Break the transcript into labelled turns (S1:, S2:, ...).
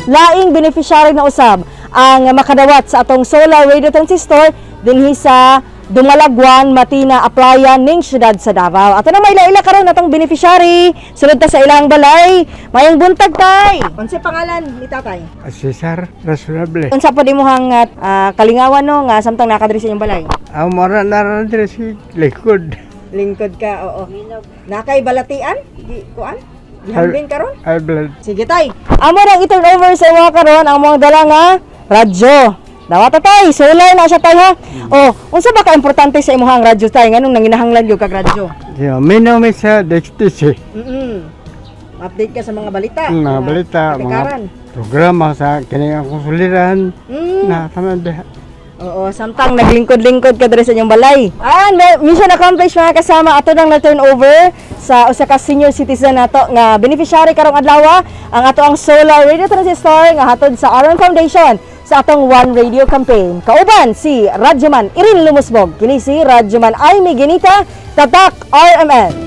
S1: Laing beneficiary na usab ang makadawat sa atong solar radio transistor dinhi sa Dumalagwan, Matina, Aplayan ning siyudad sa Davao. Ato na maila-ila karon atong beneficiary. Sulod ta sa ilang balay. Mayong buntag, tay. Unsa pangalan ni tatay?
S2: Cesar Rasulable.
S1: Unsa po dimuhang kalingawan no nga samtang nakadiri sa inyong balay?
S2: Ang mara na rin si likod.
S1: Lingkod ka, oo. Nakay balatian? Gi kuan? Gihambin karon?
S2: Ay blood.
S1: Sige, tay. Amo nang i-turn over sa imo karon ang among dala nga radyo. Dawata, tay, solar na siya, tay, ha. Oh, unsa ba ka importante sa imong radyo, tay? Nganong nanginahanglan gyud kag radyo?
S2: Yeah, minaw mi sa DXTC.
S1: Update ka sa mga balita.
S2: Mga balita, mga
S1: patikaran.
S2: Programa sa kining akong suliran na tanan diha.
S1: Oo, samtang naglingkod-lingkod ka diri sa inyong balay. Ayan, mission accomplished, mga kasama. Ato nang na-turn over sa usa ka senior citizen nato nga beneficiary karong adlaw ang ato ang solar radio transistor nga hatod sa Aron Foundation sa atong One Radio campaign. Kauban si Radyoman Irin Lumusbog. Kini si Radyoman Aimee Genita, Tatak RMN.